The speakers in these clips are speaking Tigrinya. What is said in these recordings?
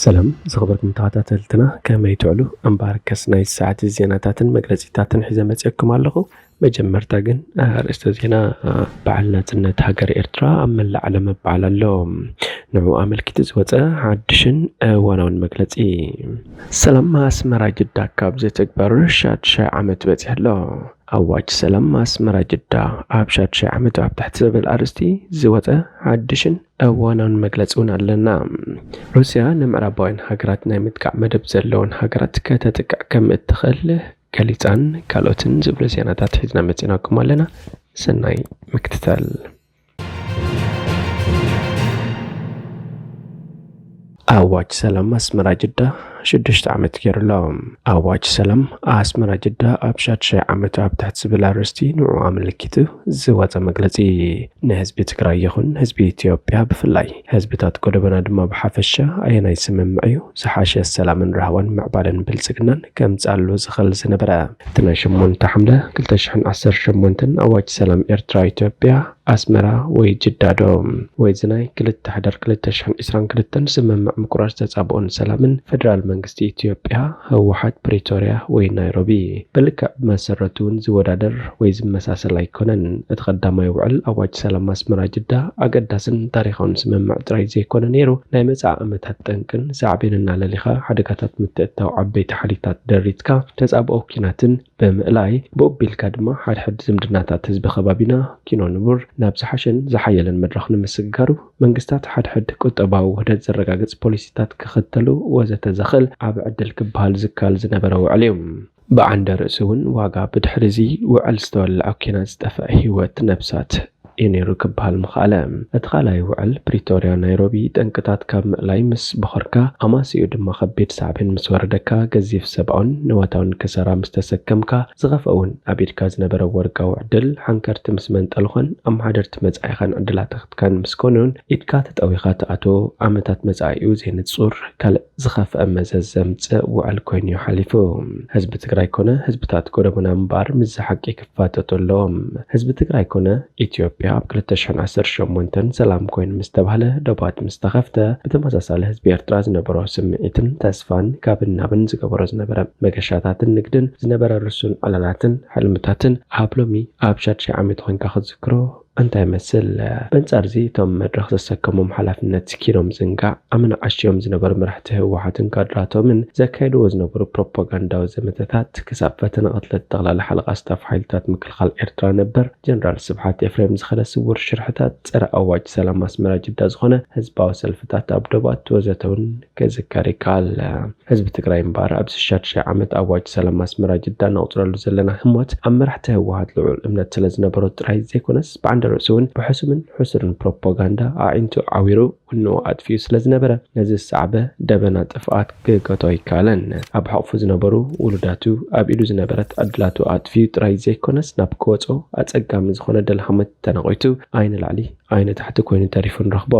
ሰላም ዝኸበርኩም ተኸታተልትና፣ ከመይ ትውዕሉ? እምበኣርከስ ናይ ሰዓት ዜናታትን መግለጺታትን ሒዘ መጺአኩም ኣለኹ። መጀመርታ ግን ኣርእስተ ዜና። በዓል ናጽነት ሃገር ኤርትራ ኣብ መላእ ዓለም በዓል ኣሎ። ንዕኡ ኣመልኪቱ ዝወጸ ሓድሽን እዋናውን መግለጺ። ሰላም ኣስመራ ጅዳ ካብ ዝትግበር ሻድሻይ ዓመት በጺሑ ኣሎ። ኣዋጅ ሰላም ኣስመራ ጅዳ ኣብ ሻድሻይ ዓመቱ ኣብ ትሕቲ ዝብል ኣርእስቲ ዝወጸ ሓድሽን እዋናውን መግለጺ እውን ኣለና። ሩስያ ንምዕራባውያን ሃገራት ናይ ምጥቃዕ መደብ ዘለወን ሃገራት ከተጥቅዕ ከም እትኽእል ገሊጻን ካልኦትን ዝብሉ ዜናታት ሒዝና መጺናኩም ኣለና። ሰናይ ምክትታል። ኣዋጅ ሰላም ኣስመራ ጅዳ ሽዱሽተ ዓመት ገይሩ ኣሎ። ኣዋጅ ሰላም ኣስመራ ጅዳ ኣብ ሻድሻይ ዓመቱ ኣብ ትሕቲ ዝብል ኣርእስቲ ንዕኡ ኣመልኪቱ ዝወጸ መግለጺ፣ ንህዝቢ ትግራይ ይኹን ህዝቢ ኢትዮጵያ ብፍላይ፣ ህዝብታት ጎደቦና ድማ ብሓፈሻ ኣየናይ ስምምዕ እዩ ዝሓሸ ሰላምን ራህዋን ምዕባለን ብልጽግናን ከምጽኣሉ ዝኽእል ዝነበረ? እቲ ናይ ሸሞንተ ሓምለ ክልተ ሽሕን ዓሰርተ ሸሞንተን ኣዋጅ ሰላም ኤርትራ ኢትዮጵያ ኣስመራ ወይ ጅዳ ዶ? ወይ እዚ ናይ ክልተ ሕዳር ክልተ ሽሕን ዕስራን ክልተን ስምምዕ ምቁራጽ ተጻብኦን ሰላምን ፈደራል መንግስቲ ኢትዮጵያ፣ ህወሓት፣ ፕሪቶርያ ወይ ናይሮቢ ብልክዕ ብመሰረቱ እውን ዝወዳደር ወይ ዝመሳሰል ኣይኮነን። እቲ ቀዳማይ ውዕል ኣዋጅ ሰላም ኣስመራ ጅዳ ኣገዳስን ታሪኻውን ስምምዕ ጥራይ ዘይኮነ ነይሩ፣ ናይ መጻኢ ዓመታት ጠንቅን ሳዕቤንን ኣለሊኻ ሓደጋታት ምትእትታው ዓበይቲ ሓይልታት ደሪትካ ተጻብኦ ኲናትን ብምእላይ፣ ብኡ ኣቢልካ ድማ ሓድሕድ ዝምድናታት ህዝቢ ከባቢና ኪኖ ንቡር ናብ ዝሓሸን ዝሓየለን መድረኽ ንምስግጋሩ፣ መንግስታት ሓድሕድ ቁጠባዊ ውህደት ዘረጋግጽ ፖሊሲታት ክኽተሉ ወዘተ ዘኽእል ዓቢ ዕድል ክበሃል ዝከኣል ዝነበረ ውዕል እዩ። ብዓንደ ርእሱ እውን ዋጋ ብድሕሪ እዚ ውዕል ዝተወልዐ ኲናት ዝጠፍአ ህይወት ነብሳት እዩ ነይሩ ክበሃል ምኸኣለ። እቲ ካልኣይ ውዕል ፕሪቶርያ ናይሮቢ ጠንቅታት ካብ ምእላይ ምስ በኾርካ፣ ኣማሲኡ ድማ ከቢድ ሳዕቤን ምስ ወረደካ፣ ገዚፍ ሰብኣውን ንዋታውን ክሳራ ምስ ተሰከምካ፣ ዝኸፍአ እውን ኣብ ኢድካ ዝነበረ ወርቃዊ ዕድል ሓንከርቲ ምስ መንጠልኾን ኣመሓደርቲ መጻኢኻን ዕድላትካን ምስ ኮኑን ኢድካ ተጠዊኻ ትኣትዎ፣ ዓመታት መጻኢኡ ዘይንጹር ካልእ ዝኸፍአ መዘዝ ዘምጽእ ውዕል ኮይኑ እዩ ሓሊፉ። ህዝቢ ትግራይ ኮነ ህዝብታት ጎደቦና እምበኣር ምስዚ ሓቂ ክፋጠጡ ኣለዎም። ህዝቢ ትግራይ ኮነ ኢትዮጵያ ኣብ ክልተ ሽሕን ዓሰርተ ሸሞንተን ሰላም ኮይኑ ምስ ተባህለ፣ ዶባት ምስ ተኸፍተ፣ ብተመሳሳሊ ህዝቢ ኤርትራ ዝነበሮ ስምዒትን ተስፋን ካብን ናብን ዝገበሮ ዝነበረ መገሻታትን ንግድን ዝነበረ ርሱን ዕላላትን ሕልምታትን ኣብ ሎሚ ኣብ ሻድሻይ ዓመት ኮይንካ ክትዝክሮ እንታይ ይመስል? በንጻር እዚ እቶም መድረኽ ዘሰከሞም ሓላፍነት ኪኖም ዝንጋዕ፣ ኣመና ዓሽዮም ዝነበሩ መራሕቲ ህወሓትን ካድራቶምን ዘካየድዎ ዝነበሩ ፕሮፓጋንዳዊ ዘመተታት ክሳብ ፈተነ ቅትለት ጠቕላሊ ሓለቓ ስታፍ ሓይልታት ምክልኻል ኤርትራ ነበር ጀነራል ስብሓት ኤፍሬም ዝኸደ ስውር ሽርሕታት ጸረ ኣዋጅ ሰላም ኣስመራ ጅዳ ዝኾነ ህዝባዊ ሰልፍታት ኣብ ዶባት ወዘተ እውን ክዝከር ይከኣል። ህዝቢ ትግራይ እምበኣር ኣብዚ ሻድሻይ ዓመት ኣዋጅ ሰላም ኣስመራ ጅዳ ነቑጽረሉ ዘለና ህሞት ኣብ መራሕቲ ህወሓት ልዑል እምነት ስለ ዝነበሮ ጥራይ ዘይኮነስ ብዓንደ ርእሱ እውን ብሕሱምን ሕሱርን ፕሮፓጋንዳ ኣዒንቱ ዓዊሩ ውንኡ ኣጥፊኡ ስለ ዝነበረ ነዚ ዝሰዓበ ደበና ጥፍኣት ክገቶ ኣይከኣለን። ኣብ ሕቑፉ ዝነበሩ ውሉዳቱ ኣብ ኢዱ ዝነበረት ዕድላቱ ኣጥፊኡ ጥራይ ዘይኮነስ ናብ ክወጾ ኣጸጋሚ ዝኾነ ደልሃመት ተነቒቱ ኣይንላዕሊ ኣይንታሕቲ ኮይኑ ተሪፉ ንረኽቦ።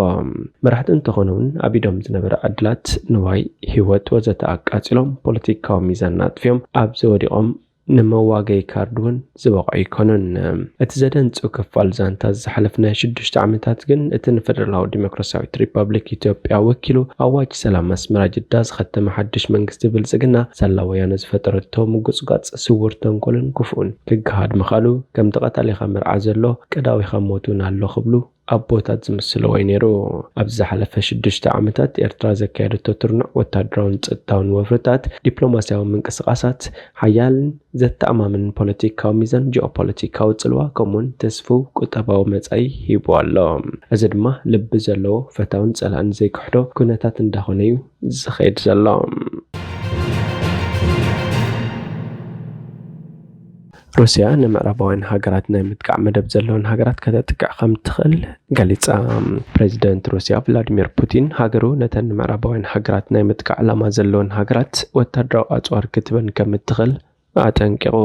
መራሕቲ እንተኾኑ እውን ኣብ ኢዶም ዝነበረ ዕድላት ንዋይ፣ ህይወት ወዘተ ኣቃጺሎም ፖለቲካዊ ሚዛን ኣጥፊኦም ኣብዚ ወዲቖም ንመዋገዪ ካርድ እውን ዝበቕዑ ኣይኮኑን። እቲ ዘደንጹ ክፋል ዛንታ ዝሓለፍ ናይ ሽዱሽተ ዓመታት ግን እቲ ንፈደራላዊ ዲሞክራሲያዊት ሪፓብሊክ ኢትዮጵያ ወኪሉ ኣዋጅ ሰላም ኣስመራ ጅዳ ዝኸተመ ሓድሽ መንግስቲ ብልጽግና ሳላ ወያነ ዝፈጠረቶ ምጉጽጓጽ ስውር ተንኮልን ክፉእን ክገሃድ ምኻሉ ከምቲ ቀታሊኻ መርዓ ዘሎ ቀዳዊኻ ሞት እውን ኣሎ ክብሉ ኣቦታት ዝምስልዎ እዩ ነይሩ። ኣብዚ ዝሓለፈ ሽዱሽተ ዓመታት ኤርትራ ዘካየደቶ ትርኑዕ ወታደራውን ጸጥታውን ወፍርታት፣ ዲፕሎማስያዊ ምንቅስቓሳት፣ ሓያልን ዘተኣማምንን ፖለቲካዊ ሚዛን፣ ጂኦፖለቲካዊ ጽልዋ፣ ከምኡውን ተስፉው ቁጠባዊ መጻኢ ሂቡ ኣሎ። እዚ ድማ ልቢ ዘለዎ ፈታውን ጸላእን ዘይክሕዶ ኩነታት እንዳኾነ እዩ ዝኸይድ ዘሎ። ሩስያ ንምዕራባውያን ሃገራት ናይ ምጥቃዕ መደብ ዘለወን ሃገራት ከተጥቅዕ ከም ትኽእል ገሊጻ። ፕሬዚደንት ሩስያ ቭላዲሚር ፑቲን ሃገሩ ነተን ንምዕራባውያን ሃገራት ናይ ምጥቃዕ ዕላማ ዘለወን ሃገራት ወታደራዊ ኣጽዋር ክትበን ከም እትኽእል ኣጠንቂቑ።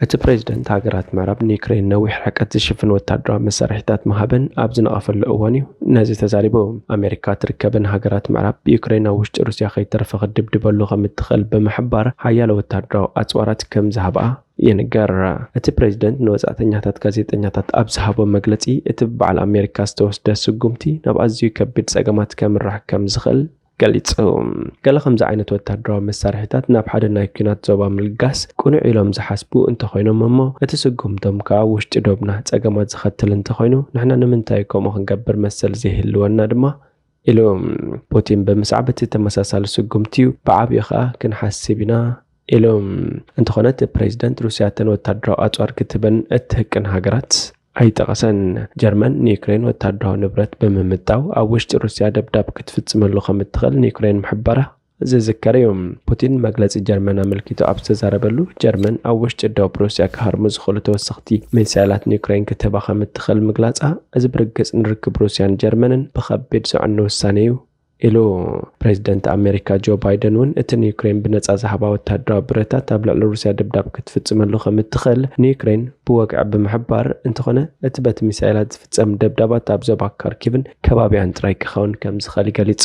እቲ ፕሬዚደንት ሃገራት ምዕራብ ንዩክሬን ነዊሕ ርሕቀት ዝሽፍን ወታደራዊ መሳርሒታት ምሃበን ኣብ ዝነቐፈሉ እዋን እዩ ነዚ ተዛሪቡ። ኣሜሪካ ትርከበን ሃገራት ምዕራብ ብዩክሬን ኣብ ውሽጢ ሩስያ ከይተረፈ ክትድብድበሉ ከም እትኽእል ብምሕባር ሓያሎ ወታደራዊ ኣጽዋራት ከም ዝሃብኣ ይንገር። እቲ ፕሬዚደንት ንወጻእተኛታት ጋዜጠኛታት ኣብ ዝሃቦ መግለጺ፣ እቲ ብበዓል ኣሜሪካ ዝተወስደ ስጉምቲ ናብ ኣዝዩ ከቢድ ጸገማት ከምርሕ ከም ዝኽእል ገሊጹ። ገለ ከምዚ ዓይነት ወታደራዊ መሳርሒታት ናብ ሓደ ናይ ኲናት ዞባ ምልጋስ ቅኑዕ ኢሎም ዝሓስቡ እንተኾይኖም እሞ፣ እቲ ስጉምቶም ከኣ ውሽጢ ዶብና ጸገማት ዝኸትል እንተኾይኑ፣ ንሕና ንምንታይ ከምኡ ክንገብር መሰል ዘይህልወና ድማ ኢሉ። ፑቲን ብምስዓብ እቲ ተመሳሳሊ ስጉምቲ እዩ፣ ብዓብዩ ከኣ ክንሓስብ ኢና ኢሉ። እንተኾነ እቲ ፕሬዚደንት ሩስያ እተን ወታደራዊ ኣጽዋር ክትህበን እትህቅን ሃገራት ኣይጠቐሰን። ጀርመን ንዩክሬን ወታደራዊ ንብረት ብምምጣው ኣብ ውሽጢ ሩስያ ደብዳብ ክትፍጽመሉ ከም እትኽእል ንዩክሬን ምሕባራ ዝዝከር እዩ። ፑቲን መግለጺ ጀርመን ኣመልኪቱ ኣብ ዝተዛረበሉ፣ ጀርመን ኣብ ውሽጢ ዶብ ሩስያ ክሃርሙ ዝኽእሉ ተወሰኽቲ ሚሳይላት ንዩክሬን ክትህባ ከም እትኽእል ምግላጻ፣ እዚ ብርግጽ ንርክብ ሩስያን ጀርመንን ብኸቢድ ዘዕኑ ውሳኔ እዩ ኢሉ። ፕሬዚደንት ኣሜሪካ ጆ ባይደን እውን እቲ ንዩክሬን ብነጻ ዝሃባ ወታደራዊ ብረታት ኣብ ልዕሊ ሩስያ ደብዳብ ክትፍጽመሉ ከም እትኽእል ንዩክሬን ብወግዒ ብምሕባር፣ እንተኾነ እቲ በቲ ሚሳይላት ዝፍጸም ደብዳባት ኣብ ዞባ ካርኪቭን ከባቢኣን ጥራይ ክኸውን ከም ዝኽእል ገሊጹ።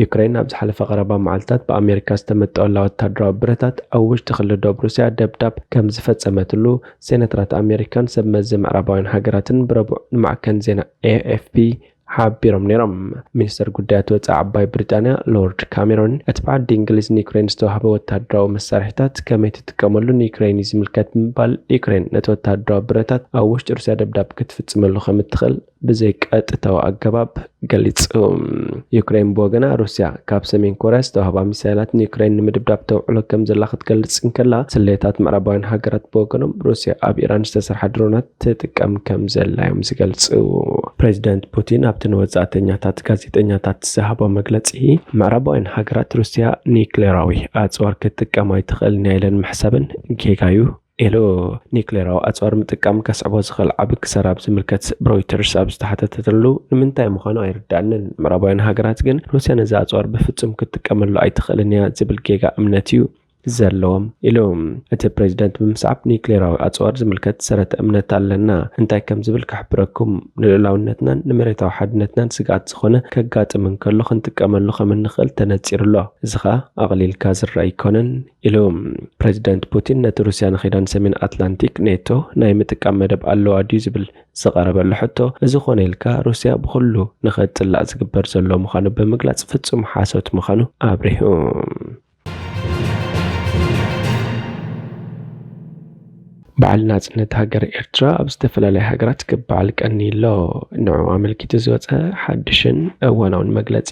ዩክሬን ኣብ ዝሓለፈ ቀረባ መዓልታት ብኣሜሪካ ዝተመጠወላ ወታደራዊ ብረታት ኣብ ውሽጢ ክሊ ዶብ ሩስያ ደብዳብ ከም ዝፈጸመትሉ ሴነተራት ኣሜሪካን ሰብ መዚ ምዕራባውያን ሃገራትን ብረቡዕ ንማዕከን ዜና ኤ ኤፍ ፒ ሓቢሮም ነይሮም። ሚኒስተር ጉዳያት ወጻኢ ዓባይ ብሪጣንያ ሎርድ ካሜሮን፣ እቲ ብዓዲ እንግሊዝ ንዩክሬን ዝተዋህበ ወታደራዊ መሳርሒታት ከመይ ትጥቀመሉ ንዩክሬን እዩ ዝምልከት ብምባል፣ ዩክሬን ነቲ ወታደራዊ ብረታት ኣብ ውሽጢ ሩስያ ደብዳብ ክትፍጽመሉ ከም እትኽእል ብዘይቀጥታዊ ኣገባብ ገሊጹ። ዩክሬን ብወገና፣ ሩስያ ካብ ሰሜን ኮርያ ዝተዋህባ ሚሳይላት ንዩክሬን ንምድብዳብ ተውዕሎ ከም ዘላ ክትገልጽ እንከላ፣ ስለያታት ምዕራባውያን ሃገራት ብወገኖም፣ ሩስያ ኣብ ኢራን ዝተሰርሓ ድሮናት ትጥቀም ከም ዘላ እዮም ዝገልጹ። ፕሬዚደንት ፑቲን ኣብቲ ንወጻእተኛታት ጋዜጠኛታት ዝሃቦ መግለጺ፣ ምዕራባውያን ሃገራት ሩስያ ኒክሌራዊ ኣጽዋር ክትጥቀም ኣይትኽእልን እያ ኢለን ምሕሳበን ጌጋ እዩ ኢሉ። ኒክሌራዊ ኣጽዋር ምጥቃም ከስዕቦ ዝኽእል ዓቢ ክሳራ ኣብ ዝምልከት ብሮይተርስ ኣብ ዝተሓተተሉ፣ ንምንታይ ምዃኑ ኣይርዳእንን። ምዕራባውያን ሃገራት ግን ሩስያ ነዚ ኣጽዋር ብፍጹም ክትጥቀመሉ ኣይትኽእልን እያ ዝብል ጌጋ እምነት እዩ ዘለዎም ኢሉ። እቲ ፕሬዚደንት ብምስዓብ፣ ኒክሌራዊ ኣጽዋር ዝምልከት ሰረተ እምነት ኣለና። እንታይ ከም ዝብል ክሕብረኩም፣ ንልኡላውነትናን ንመሬታዊ ሓድነትናን ስግኣት ዝኾነ ከጋጥም እንከሎ ክንጥቀመሉ ከም እንኽእል ተነጺሩ ኣሎ። እዚ ኸኣ ኣቕሊልካ ዝረኣ ኣይኮነን ኢሉ። ፕሬዚደንት ፑቲን ነቲ ሩስያ ንኪዳን ሰሜን ኣትላንቲክ ኔቶ ናይ ምጥቃም መደብ ኣለዋ ድዩ ዝብል ዝቐረበሉ ሕቶ፣ እዚ ኮነ ኢልካ ሩስያ ብኹሉ ንኽትጽላእ ዝግበር ዘሎ ምዃኑ ብምግላጽ ፍጹም ሓሶት ምዃኑ ኣብሪሁ። በዓል ናጽነት ሃገር ኤርትራ ኣብ ዝተፈላለያ ሃገራት ክበዓል ቀንዩ ኣሎ። ንዕኡ ኣመልኪቱ ዝወጸ ሓድሽን እዋናውን መግለጺ፣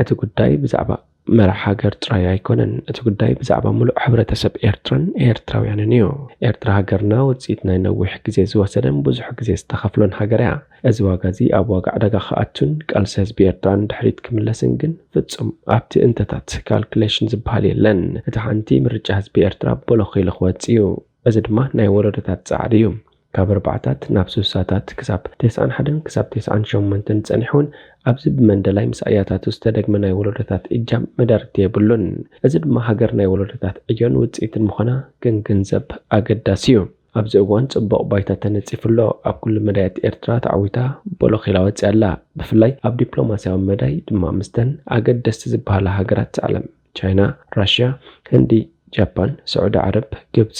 እቲ ጉዳይ ብዛዕባ መራሕ ሃገር ጥራይ ኣይኮነን። እቲ ጉዳይ ብዛዕባ ምሉእ ሕብረተሰብ ኤርትራን ኤርትራውያንን እዩ። ኤርትራ ሃገርና ውጽኢት ናይ ነዊሕ ግዜ ዝወሰደን ብዙሕ ግዜ ዝተኸፍሎን ሃገር እያ። እዚ ዋጋ እዚ ኣብ ዋጋ ዕዳጋ ክኣቱን ቃልሲ ህዝቢ ኤርትራ ንድሕሪት ክምለስን ግን ፍጹም ኣብቲ እንተታት ካልኩሌሽን ዝበሃል የለን። እቲ ሓንቲ ምርጫ ህዝቢ ኤርትራ ቦሎኽ ኢሉ ክወጽእ እዩ። እዚ ድማ ናይ ወለዶታት ጻዕሪ እዩ። ካብ ኣርባዓታት ናብ ስሳታት ክሳብ ተስዓን ሓደን ክሳብ ተስዓን ሸሞንተን ጸኒሑ እውን ኣብዚ ብመንደላይ ምስ ኣያታቱ ዝተደግመ ናይ ወለዶታት እጃም መዳርግቲ የብሉን። እዚ ድማ ሃገር ናይ ወለዶታት ዕዮን ውጽኢትን ምዃና ክንግንዘብ ኣገዳሲ እዩ። ኣብዚ እዋን ጽቡቕ ባይታ ተነጺፉ ኣሎ። ኣብ ኩሉ መዳያት ኤርትራ ተዓዊታ ቦሎኽ ኢላ ወጺኣ ኣላ። ብፍላይ ኣብ ዲፕሎማስያዊ መዳይ ድማ ምስተን ኣገደስቲ ዝበሃላ ሃገራት ዓለም፣ ቻይና፣ ራሽያ፣ ህንዲ፣ ጃፓን፣ ስዑዲ ዓረብ፣ ግብጺ፣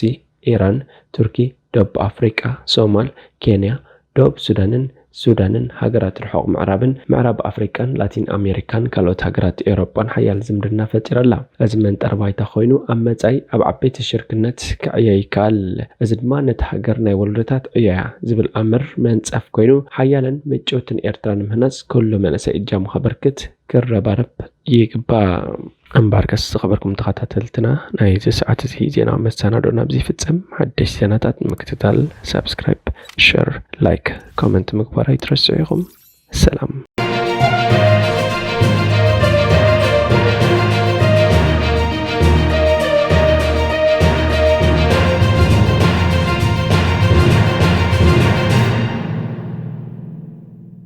ኢራን፣ ቱርኪ፣ ደቡብ ኣፍሪቃ፣ ሶማል፣ ኬንያ፣ ደቡብ ሱዳንን ሱዳንን፣ ሃገራት ርሑቕ ምዕራብን ምዕራብ ኣፍሪቃን ላቲን ኣሜሪካን ካልኦት ሃገራት ኤውሮጳን ሓያል ዝምድና ፈጢራ ኣላ። እዚ መንጠር ባይታ ኮይኑ ኣብ መጻኢ ኣብ ዓበይቲ ሽርክነት ክዕዮ ይከኣል። እዚ ድማ ነቲ ሃገር ናይ ወለዶታት ዕዮ እያ ዝብል ኣምር መንጸፍ ኮይኑ ሓያልን ምጭውትን ኤርትራ ንምህናጽ ኩሉ መንእሰይ እጃሙ ከበርክት ክረባረብ ይግባእ። እምበኣርከስ ዝኸበርኩም ተኸታተልትና፣ ናይዚ ሰዓት እዚ ዜናዊ መሰናዶ ናብዚ ይፍጸም። ሓደሽቲ ዜናታት ንምክትታል ሳብስክራይብ፣ ሸር፣ ላይክ፣ ኮመንት ምግባር ኣይትረስዑ ኢኹም። ሰላም።